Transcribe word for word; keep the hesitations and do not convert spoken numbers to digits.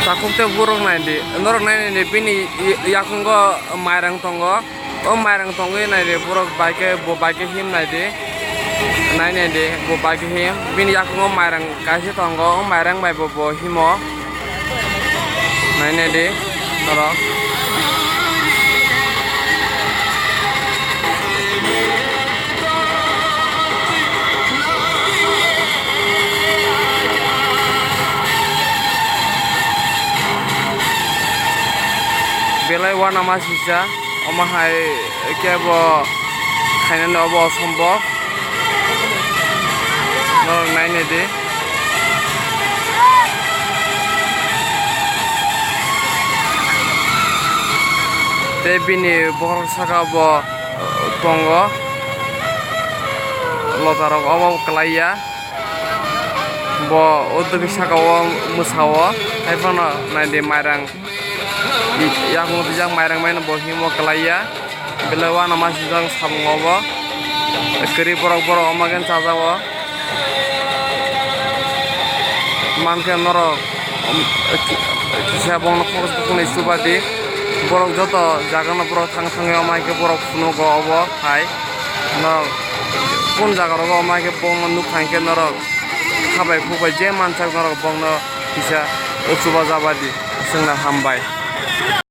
Takhuk tei borok nai di, norok nai nai di, bini yakungo mairang tongo. O mairang tongwi nai di, borok bai khe, bo bai khe him nai di. Nai nai di, bo bai khe him. Bini yakungo mairang kaisa tongo, o mairang bai bo, bo himo. Nai nai di, norok. Belai uanama sisa, omo hai kebo khainani obo osombok. Norok nai nai di. Tei bini bokhorok saka bo tongo, lotarok obo kwlaiya. Bo o twi saka o mwsa o, hai phano nai di mairang. Yakung twijak mairang bai no bo himo kwlaiya. Belai uanama sijak samung obo. Kwrwi borok, borok omo khe chajago. Mankhe norok, um, kisa bongno focus bukung nai chuba di. Borok joto jaga no borok thang thangwi omo hai khe borok phunugo obo hai. Norok kun jaga rogo omo hai khe bongno nuk thang khe norok khabai khukbai je mansak norok bongno kisa chuba jaba di. Aswkno hambai.